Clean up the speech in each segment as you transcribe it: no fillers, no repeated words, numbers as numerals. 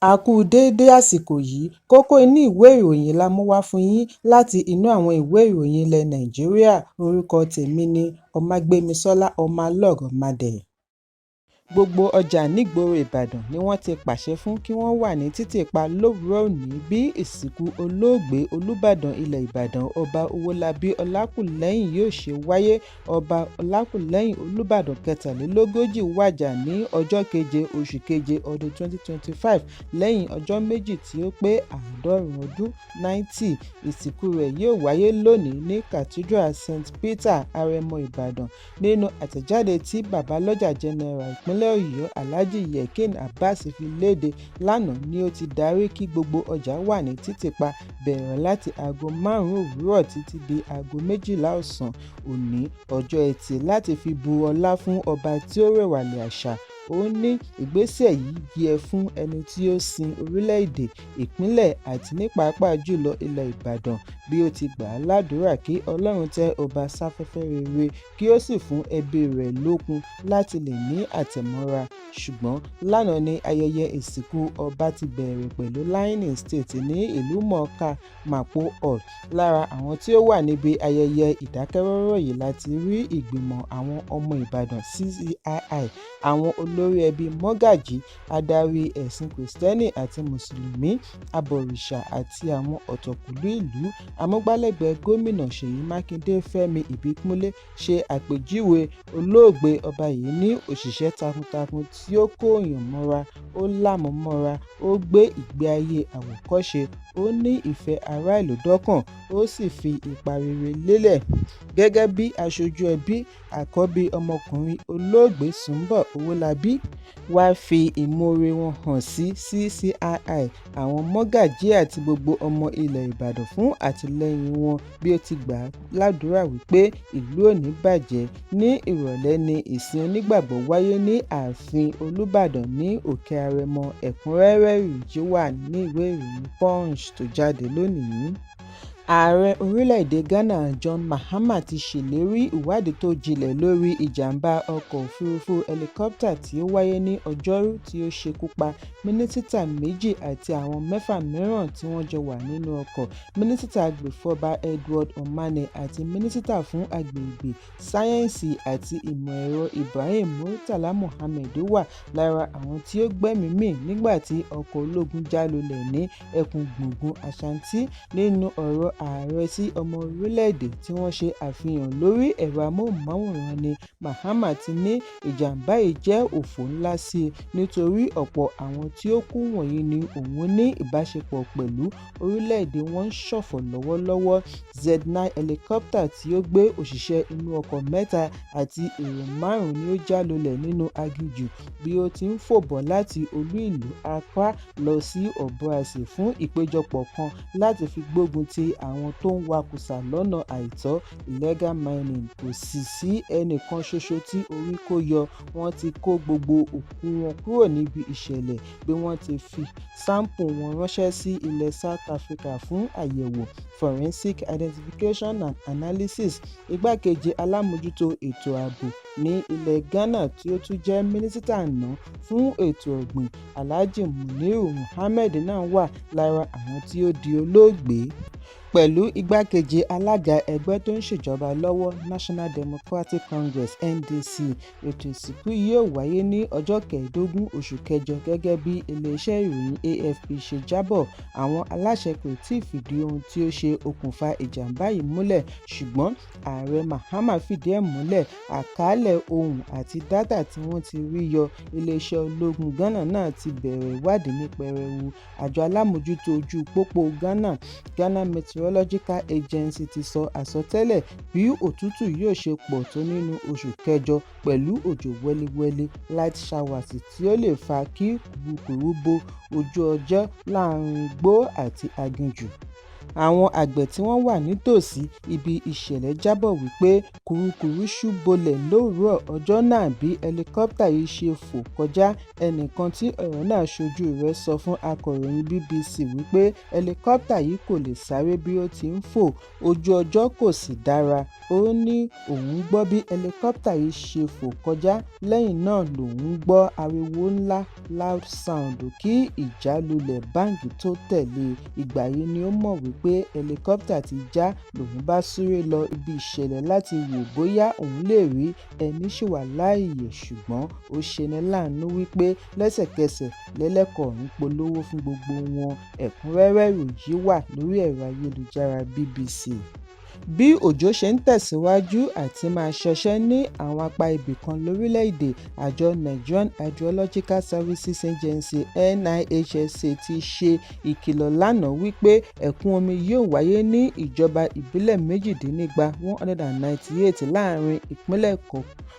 A kú déédé àsìkò yìí. Kókó inú ìwé ìròyìn la mú wá fún yín láti inú àwọn ìwé ìròyìn ilẹ̀ Nàìjíríà. Orúkọ tèmi ni Ọmágbémisọ́lá Ọmọlọ́rọ̀mádé. Gbogbo ọjà nígboro Ìbàdàn ni wọ́n ti pàṣẹ fún kí wọ́n wà ní títì pa lówùúrọ̀ òní bí ìsìnkú olóògbé Olùbàdàn ilẹ̀ Ìbàdàn, Ọba Ọwọ́labí Ọlákúlẹ́hìn, yóò ṣe wáyé. Ọba Ọlákúlẹ́hìn, Olùbàdàn kẹtàlélógójì, wájà ní ọjọ́ keje oṣù keje ọdún 2025 lẹ́yìn ọjọ́ méjì tí ó pé 90 ọdún 90. Ìsìnkú rẹ̀ yóò wáyé lónìí ní Cathedral St Peter, Aremo, Ìbàdàn. Nínú àtẹ̀jáde tí Babalọ́jà General ìpínlẹ̀ Ọ̀yọ́, Alhaji Yekeen Abbas, fi lédè lánàá ni ó ti darí kí gbogbo ọjà wà ní títì pa bẹ̀rẹ̀ láti aago 5 òwúrọ̀ títí di aago 12 ọ̀sán òní, ọjọ́ Ẹtì, láti fi bu ọlá fún ọba tí ó rẹ̀wàlẹ̀ àṣà. Ó ní ìgbésẹ̀ yìí yẹ fún ẹni tí ó sin orílẹ̀-èdè, ìpínlẹ̀ àti ní pàápàá jùlọ ilẹ̀ Ìbàdàn, bí ó ti gbà á ládùúrà kí Ọlọ́run tẹ́ ọba sáfẹ́fẹ́ rere kí ó sì fún ẹbí rẹ̀ lókun láti lè ní àtẹ̀mọ́ra. Ṣùgbọ́n lánàá ni ayẹyẹ ìsìnkú ọba ti bẹ̀rẹ̀ pẹ̀lú Lying State ní ìlúmọ̀ọ́ká Mapo Hall. Lára àwọn tí ó wà níbi ayẹyẹ ìdákẹ́rọ́rọ́ yìí la ti rí ìgbìmọ̀ àwọn ọmọ Ìbàdàn CCII, àwọn olórí ẹbí mọ́gàjí, adarí ẹ̀sìn Kìrìtẹ́nì àti Mùsùlùmí, abọ̀rìṣà àti àwọn ọ̀tọ̀kùlú ìlú. Amúgbálẹ́gbẹ̀ẹ́ gómìnà Ṣèyí Mákindé, Fẹ́mi Ìbíkúnlé, ṣe àpèjúwe olóògbé ọba yìí ní òṣìṣẹ́ takuntakun tí ó kóèyàn mọ́ra, ó lámúmọ́ra, ó gbé ìgbé ayé àwòkọ́ṣe, ó ní ìfẹ́ aráàlú dọ́kàn, ó sì fi ipa rere lélẹ̀. Gẹ́gẹ́ bí aṣojú ẹbí, àkọ́bí ọmọkùnrin olóògbé, Sùnbọ̀ Ọwọ́labí, wàá fi ìmoore wọn hàn sí CCII, àwọn mọ́gàjí àti gbogbo ọmọ ilẹ̀ Ìbàdàn fún àtìlẹ́yìn wọn, bí ó ti gbà á ládùúrà wí pé ìlú ò ní bàjẹ́. Ní ìrọ̀lẹ́ ní ìsìn onígbàgbọ́ wáyé ní ààfin Olùbàdàn ní Òkè Àrèmọ. Ẹ̀kúnrẹ́rẹ́ ìròyìn wà nínú ìwé ìròyìn Punch tó jáde lónìí. Ààrẹ orílẹ̀-èdè Ghana, John Mahama, ti ṣèlérí ìwádìí tó jinlẹ̀ lórí ìjàm̀bá ọkọ̀ òfurufú hẹlikópítà tí ó wáyé ní Ọjọ́rú tí ó ṣekú pa mínísítà méjì àti àwọn mẹ́fà mìíràn tí wọ́n jọ wà nínú ọkọ̀. Mínísítà agbèfọ́ba Edward Omane àti mínísítà fún agbègbè, sáyẹ́ǹsì àti ìmọ̀ ẹ̀rọ Ibrahim Murtala Muhammed wà lára àwọn tí ó gbẹ́mìí mì nígbà tí ọkọ̀ ológun já lulẹ̀ ní ẹkùn gbùngbùn Ashanti. Nínú ọ̀rọ̀ ààrẹ sí ọmọ orílẹ̀-èdè tí wọ́n ṣe àfihàn lórí ẹ̀rọ amóhùnmáwòrán ní Mahama ti ní ìjàm̀bá yìí jẹ́ òfò ńlá sí i nítorí ọ̀pọ̀ àwọn tí ó kú wọ̀nyí ni òun ní ìbáṣepọ̀ pẹ̀lú, orílẹ̀-èdè wọn ń ṣọ̀fọ̀ lọ́wọ́lọ́wọ́. Z9 helicopter tí ó gbé òṣìṣẹ́ inú ọkọ̀ mẹ́ta àti èrò márùn-ún ni ó já lulẹ̀ nínú aginjù bí ó ti ń fò bọ̀ láti olú ìlú Accra lọ sí Obuasi fún ìpéjọpọ̀ kan láti fi gbógun ti àwọn tó ń wakùsà lọ́nà àìtọ́ illegal mining. Kò sì sí ẹnìkan ṣoṣo tí orí kó yọ. Wọ́n ti kó gbogbo òkú wọn kúrò níbi ìṣẹ̀lẹ̀ bí wọ́n ti fi sáńpù wọn ránṣẹ́ sí ilẹ̀ South Africa fún àyẹ̀wò forensic identification and analysis. Igbákejì alámòójútó ètò ààbò ní ilẹ̀ Ghana tí ó tún jẹ́ mínísítà àná fún ètò ọ̀gbìn, Alhaji Muniru Muhammed, náà wà lára àwọn tí ó di olóògbé pẹ̀lú igbákejì alága ẹgbẹ́ tó ń ṣèjọba lọ́wọ́, National Democratic Congress (NDC). Ètò ìsìnkú yóò wáyé ní ọjọ́ 15 oṣù kẹjọ gẹ́gẹ́ bí iléeṣẹ́ ìròyìn AFP ṣe jábọ̀. Àwọn aláṣẹ kò tíì fìdí ohun tí ó ṣe okùnfà ìjàm̀bá yìí múlẹ̀, ṣùgbọ́n Ààrẹ Mahama fìdí ẹ̀ múlẹ̀ àkàálẹ̀ ohun àti dátà tí wọ́n ti rí yọ. Iléeṣẹ́ ológun Ghana náà ti bẹ̀rẹ̀ ìwádìí ní pẹrẹu. Àjọ alámòójútó ojú pópó Ghana, Ghana Meteorological Agency, ti sọ àsọtẹ́lẹ̀ bí òtútù yóò ṣe pọ̀ tó nínú oṣù kẹjọ pẹ̀lú òjò wẹ́líwẹ́lí light showers tí ó lè fa kí kùrukùru bo ojú ọjọ́ láàárín igbó àti aginjù. Àwọn àgbẹ̀ tí wọ́n wà nítòsí ibi ìṣẹ̀lẹ̀ jábọ̀ wípé kùrukùru ṣú bolẹ̀ lówùúrọ̀ ọjọ́ náà bí hẹlikópítà yìí ṣe fò kọjá. Ẹnìkan tí ọ̀rọ̀ náà ṣojú rẹ̀ sọ fún akọ̀ròyìn BBC wípé hẹlikópítà yìí kò lè sáré bí ó ti ń fò, ojú ọjọ́ kò sì dára. Ó ní òun gbọ́ bí hẹlikópítà yìí ṣe fò kọjá, lẹ́yìn náà lòun gbọ́ ariwo ńlá "loud sound" kí ìjálulẹ̀ "bang" tó tẹ̀lé e. Ìgbà yìí ni ó mọ̀ wípé hẹlikópítà ti já lòun bá sáré lọ ibi ìṣẹ̀lẹ̀ láti wo bóyá òun lè rí ẹní ṣì wà láàyè, ṣùgbọ́n ó ṣeni láàánú wípé lẹ́sẹ̀kẹsẹ̀ lẹlẹ́kọ̀ọ́ ọ̀run polówó fún gbogbo wọn. Ẹ̀kúnrẹ́rẹ́ ìròyìn yìí wà lórí ẹ̀rọ ayélujára BBC. Bí òjò ṣe ń tẹ̀síwájú àti máa ṣọṣẹ́ ní àwọn apá ibìkan lórílẹ̀-èdè, àjọ Nigerian Hydrological Services Agency (NIHSA) ti ṣe ìkìlọ̀ lánàá wípé ẹ̀kún omi yóò wáyé ní ìjọba ìbílẹ̀ méjìdínnígba (198) láàárín ìpínlẹ̀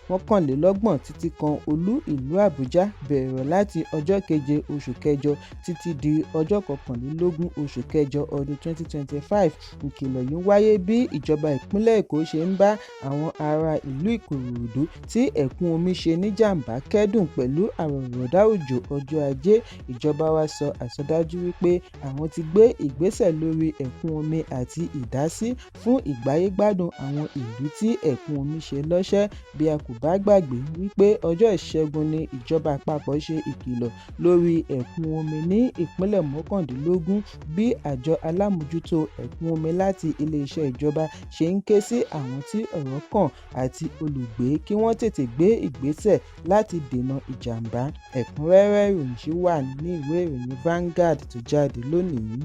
31 títí kan olú-ìlú Àbújá, bẹ̀rẹ̀ láti ọjọ́ Keje oṣù Kẹjọ títí di ọjọ́ 21 oṣù Kẹjọ ọdún 2025. Ìkìlọ̀ yìí wáyé bí ìjọba ìpínlẹ̀ Èkó ṣe ń bá àwọn ará ìlú Ìkòròdú tí ẹ̀kún omi ṣe níjàm̀bá kẹ́dùn pẹ̀lú àrọ̀rọ̀dá òjò ọjọ́ Ajé. Ìjọba wá sọ àsọdájú wípé àwọn ti gbé ìgbésẹ̀ lórí ẹ̀kún omi àti ìdásí fún ìgbáyé-gbádùn àwọn ìlú tí ẹ̀kún omi ṣe lọ́ṣẹ́. Bí a kò bá gbàgbé wípé ọjọ́ Ìṣẹ́gun ní ìjọba àpapọ̀ ṣe ìkìlọ̀ lórí ẹ̀kún omi ní ìpínlẹ̀ 19 bí àjọ alámòójútó ẹ̀kún omi láti iléeṣẹ́ ìjọba ṣe ń ké sí àwọn tí ọ̀rọ̀ kàn àti olùgbé kí wọ́n tètè gbé ìgbésẹ̀ láti dènà ìjàm̀bá. Ẹ̀kúnrẹ́rẹ́ ìròyìn yìí wà nínú ìwé ìròyìn Vanguard tó jáde lónìí.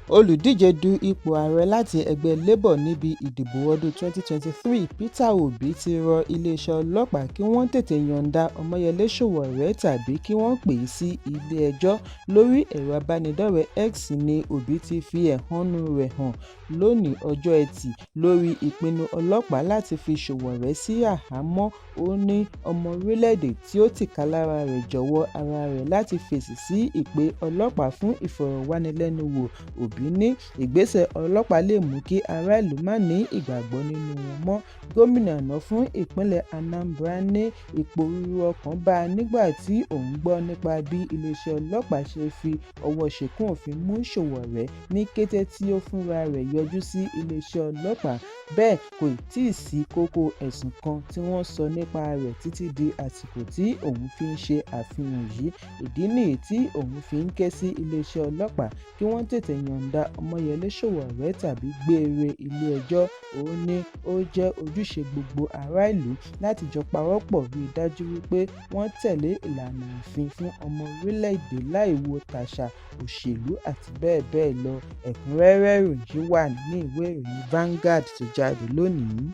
Olùdíje du ipò ààrẹ láti ẹgbẹ́ Labour níbi ìdìbò ọdún 2023, Peter Obi ti rọ iléeṣẹ́ ọlọ́pàá kí wọ́n tètè yọ̀ǹda Omoyole Sowore tàbí kí wọ́n pè é sí ilé-ẹjọ́. Lórí ẹ̀rọ ìbánidọ́rẹ̀ẹ́ X ní Obi ti fi ẹ̀hónú rẹ̀ hàn lónìí ọjọ́ Ẹtì lórí ìpinnu ọlọ́pàá láti fi Sowore sí àhámọ́. Ó ní ọmọ orílẹ̀-èdè tí ó tìkálára rẹ̀ jọ̀wọ́ ara rẹ̀ láti fèsì sí ìpè ọlọ́pàá fún ìfọ̀rọ̀wánilẹ́nuwò. Obi ní ìgbésẹ̀ ọlọ́pàá lè mú kí ará ìlú má ní ìgbàgbọ́ nínú wọn mọ́. Gómìnà àná fún ìpínlẹ̀ Anambra ní ìpòrúru ọkàn bá a nígbà tí òun gbọ́ nípa bí iléeṣẹ́ ọlọ́pàá ṣe fi ọwọ́ ṣìkún òfin mú Sowore ní kété tí ó fúnra rẹ̀ yọjú sí iléeṣẹ́ ọlọ́pàá. Bẹ́ẹ̀ kò tíì sí kókó ẹ̀sùn kan tí wọ́n sọ nípa rẹ̀ títí di àsìkò tí òun fi ń ṣe àfihàn yìí. Ìdí nìyí tí òun fi ń ké sí iléeṣẹ́ ọlọ́pàá kí wọ́n tètè yọ̀ǹda Omoyole Sowore tàbí gbé e re ilé-ẹjọ́. Ó ní ó jẹ́ ojúṣe gbogbo ará ìlú láti jọ pawọ́pọ̀ rí i dájú wípé wọ́n tẹ̀lé ìlànà òfin fún ọmọ orílẹ̀-èdè láì wo tàṣà, òṣèlú àti bẹ́ẹ̀ bẹ́ẹ̀ lọ. Ẹ̀kúnrẹ́rẹ́ ìròyìn yìí wà nínú ìwé ìròyìn Vanguard tó jáde lónìí.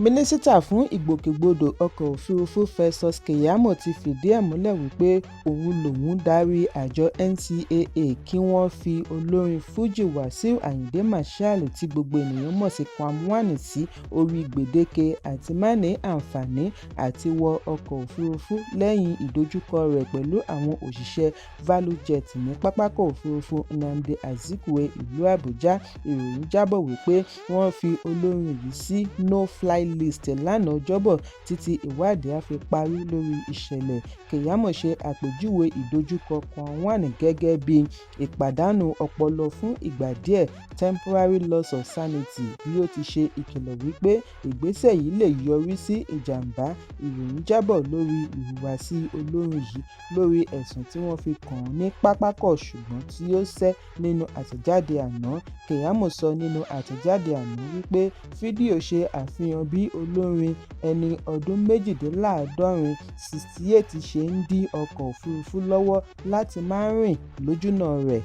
Mínísítà fún ìgbòkègbodò ọkọ̀ òfurufú Festus Keyamo ti fìdí ẹ̀ múlẹ̀ wípé òun lòún darí àjọ NCAA kí wọ́n fi olórin Fuji Wasiu Ayinde Marshal tí gbogbo ènìyàn mọ̀ sí Kwam 1 sí orí gbèdéke àti má ní àǹfààní àti wọ ọkọ̀ òfurufú lẹ́yìn ìdojúkọ rẹ̀ pẹ̀lú àwọn òṣìṣẹ́ ValueJet ní pápákọ̀ òfurufú Nnamdi Azikiwe ìlú Àbújá. Ìròyìn jábọ̀ wípé wọ́n fi olórin yìí sí no-fly list lánàá Ọjọ́bọ̀ títí ìwádìí á fi parí lórí ìṣẹ̀lẹ̀. Keyamo ṣe àpèjúwe ìdojúkọ Kwam 1 gẹ́gẹ́ bí ìpàdánù ọpọlọ fún ìgbà díẹ̀ (temporary loss of sanity) bí ó ti ṣe ìkìlọ̀ wípé ìgbésẹ̀ yìí lè yọrí sí ìjàm̀bá. Ìròyìn jábọ̀ lórí ìhùwàsí olórin yìí lórí ẹ̀sùn tí wọ́n fi kàn án ní pápákọ̀ ṣùgbọ́n tí ó sẹ́ nínú àtẹ̀jáde àná. Keyamo sọ nínú àtẹ̀jáde àná wípé fídíò ṣe àfihàn bí olórin ẹni ọdún méjìdínláàádọ́rin (68) ṣe ń dí ọkọ̀ òfurufú lọ́wọ́ láti má rìn lójúnà rẹ̀.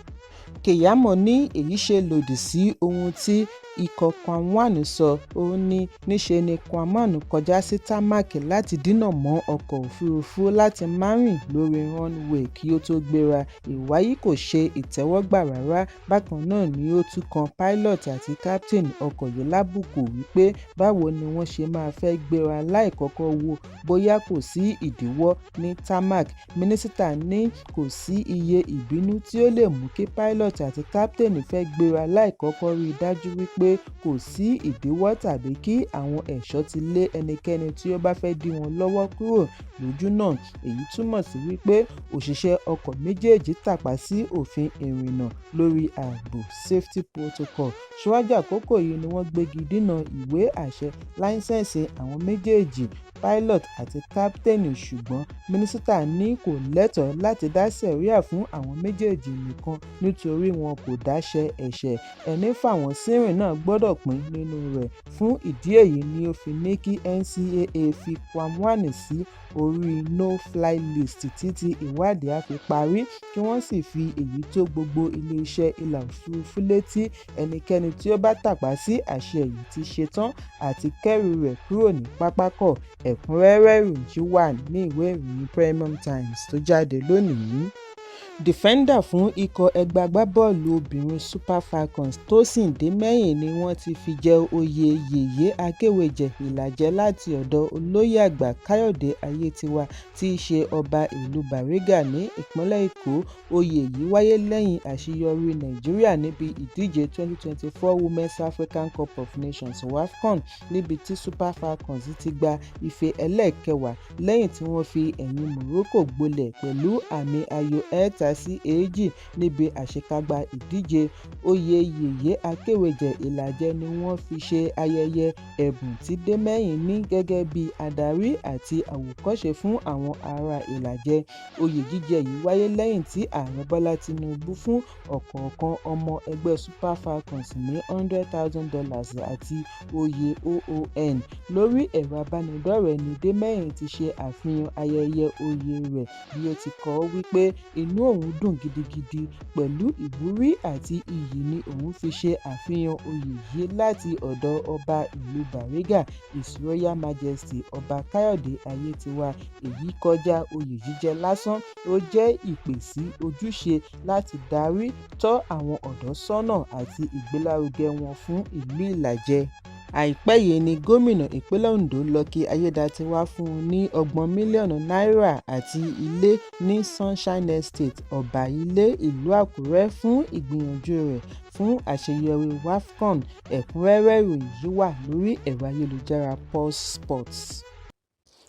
Keyamo ní èyí ṣe lòdì sí ohun tí ikọ̀ Kwam 1 sọ. Ó ní níṣe ni Kwam 1 kọjá sí támákì láti dínà mọ́ ọkọ̀ òfurufú láti má rìn lórí runway kí ó tó gbéra. Ìwà yìí kò ṣe ìtẹ́wọ́gbà rárá. Bákan náà ni ó tún kan pilot àti captain ọkọ̀ yìí lábùkù wípé báwo ni wọ́n wọ́n ṣe máa fẹ́ gbéra láì kọ́kọ́ wo bóyá kò sí ìdíwọ́ ní tarmac. Mínísítà ní kò sí iye ìbínú tí ó lè mú kí pilot àti captain fẹ́ gbéra láì kọ́kọ́ rí i dájú wípé kò sí ìdíwọ́ tàbí kí àwọn ẹ̀ṣọ́ ti lé ẹnikẹ́ni tí ó bá fẹ́ dí wọn lọ́wọ́ kúrò lójúnà. Èyí túmọ̀ sí wípé òṣìṣẹ́ ọkọ̀ méjèèjì tàpá sí òfin ìrìnnà lórí ààbò (safety protocol). Síwájú àkókò yìí ni wọ́n gbégi dínà ìwé àṣẹ láísẹ̀nsì àwọn méjèèjì, pilot àti captain, ṣùgbọ́n mínísítà ní kò lẹ́tọ̀ọ́ láti dá sẹ̀ríà fún àwọn méjèèjì nìkan nítorí wọn kò dáṣẹ́ ẹ̀ṣẹ̀, ẹní fà wọ́n sírìn náà gbọ́dọ̀ pín nínú rẹ̀. Fún ìdí èyí ni ó fi ní kí NCAA fi Kwam 1 sí orí no-fly list títí ìwádìí á fi parí, kí wọ́n sì fi èyí tó gbogbo iléeṣẹ́ ilẹ̀ òfurufú létí. Ẹnikẹ́ni tí ó bá tàpá sí àṣẹ yìí ti ṣetán àti kẹ́rù rẹ̀ kúrò ní pápákọ̀. Ẹ̀kúnrẹ́rẹ́ ìròyìn yìí wà nínú ìwé ìròyìn Premium Times tó jáde lónìí. Dífẹ́ńdà fún ikọ̀ ẹgbẹ́ agbábọ́ọ̀lù obìnrin Super Falcons Tosin Demehin ni wọ́n ti fi jẹ oyè Yèyé Akéwìjẹ Ìlàjẹ láti ọ̀dọ̀ Olóyè Àgbà Káyọ̀dé Ayétiwa tí í ṣe Ọba ìlú Bariga ní ìpínlẹ̀ Èkó. Oyè yìí wáyé lẹ́yìn àṣeyọrí Nàìjíríà níbi ìdíje 2024 Women's Africa Cup of Nations (WAFCON) níbi tí Super Falcons ti gba ife ẹlẹ́ẹ̀kẹwàá lẹ́yìn tí wọ́n fi ẹ̀yìn Morocco gbolẹ̀ pẹ̀lú àmì ayò 3-2 níbi àṣekágbá ìdíje. Oyè Yèyé Akéwìjẹ Ìlàjẹ ni wọ́n fi ṣe ayẹyẹ ẹ̀bùn tí Demehin ní gẹ́gẹ́ bí adarí àti àwòkọ́ṣe fún àwọn ará Ìlàjẹ. Oyè jíjẹ yìí wáyé lẹ́yìn tí Ààrẹ Bọ́lá Tinubu fún ọ̀kọ̀ọ̀kan ọmọ ẹgbẹ́ Super Falcons ní $100,000 àti oyè OON. Lórí ẹ̀rọ ìbánidọ́rẹ̀ẹ́ ní Demehin ti ṣe àfihàn ayẹyẹ oyè rẹ̀ bí ó ti kọ ọ́ wípé inú òun dùn gidigidi pẹ̀lú ìwúrí àti iyì ni òun fi ṣe àfihàn oyè yìí láti ọ̀dọ̀ Ọba ìlú Bariga, His Royal Majesty Ọba Káyọ̀dé Ayétiwa. Èyí kọjá oyè jíjẹ lásán, ó jẹ́ ìpè sí ojúṣe láti darí, tọ́ àwọn ọ̀dọ́ sọ́nà àti ìgbélárugẹ wọn fún ìlú Ìlàjẹ. Àìpẹ́ yìí ní gómìnà ìpínlẹ̀ Ondo Lucky Aiyedàatiwá fún un ní ọgbọ̀n mílíọ̀nù náírà àti ilé ní Sunshine Estate, Ọba-Ilé, ìlú Àkúrẹ́ fún ìgbìyànjú rẹ̀ fún àṣeyọrí WAFCON. Ẹ̀kúnrẹ́rẹ́ ìròyìn yìí wà lórí ẹ̀rọ ayélujára Pulse Sports.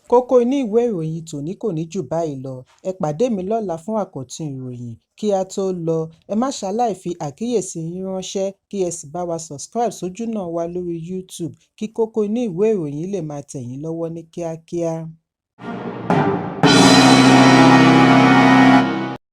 Kókó inú ìwé ìròyìn tòní kò ní jù báyìí lọ. Ẹ pàdé mi lọ́la fún àkọ́tún ìròyìn. Kí á tó lọ, ẹ má ṣaláì fi àkíyèsí yín ránṣẹ́ kí ẹ sì bá wa subscribe sójúnà wa lórí YouTube kí kókó inú ìwé ìròyìn lè máa tẹ̀ yín lọ́wọ́ ní kíákíá.